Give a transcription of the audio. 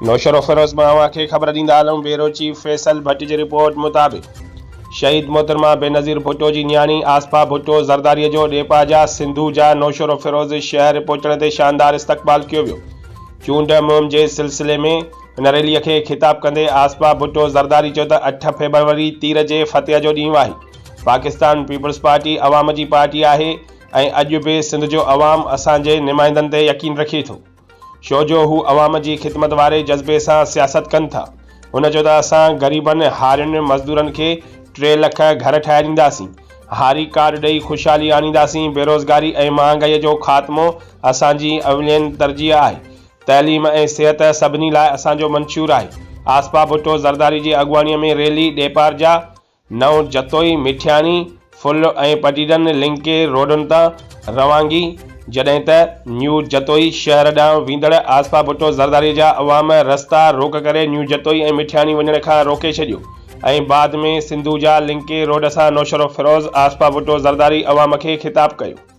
نوشهروفيروز مان اوهان کي خبر ڏيندا هلون بيورو چيف فيصل ڀٽ جي رپورٽ مطابق شهيد محترمه بينظير ڀٽو جي نياڻي آصفه ڀٽو زرداري جو ڏيپاجا سنڌو جا نوشهروفيروز شهر پهچڻ تي شاندار استقبال ڪيو ويو چونڊ مهم جي سلسلي ۾ هن ريلي کي خطاب ڪندي آصفه ڀٽو زرداري چيو ته اٺ فيبروري تير جي فتح جو ڏينهن آهي پاڪستان پيپلز پارٽي عوام جي پارٽي آهي ۽ اڄ به سنڌ جو عوام اسان جي نمائندن تي يقين رکي ٿو. ڇو جو هو عوام جي خدمت واري جذبي سان سياست ڪن ٿا. هن چيو ته اسان غريبن، هارين، مزدورن کي ٽي لک گهر ٺاهي ڏينداسين، هاري ڪارڊ ڏئي خوشحالي آڻينداسين، بيروزگاري ۽ مهانگائي جو خاتمو اسان جي اولين ترجيح آهي، تعليم ۽ صحت سڀني لاء اسان جو منشور آهي. آصفه ڀٽو زرداري جي اڳواڻي ۾ ريلي ڏيپارجا نئون جتوئي، مٺياڻي، ڦل ۽ پڊيڊن لنڪي روڊن تان روانگي، جڏهن ته نيو جتوئي شهر ڏانهن ويندڙ آصفه ڀٽو زرداري جا عوام رستا روڪ ڪري نيو جتوئي ۽ مٺياڻي وڃڻ کان روڪي ڇڏيو ۽ بعد ۾ سنڌو جا لنڪي روڊ سان نوشهروفيروز آصفه ڀٽو زرداري عوام کي خطاب ڪيو.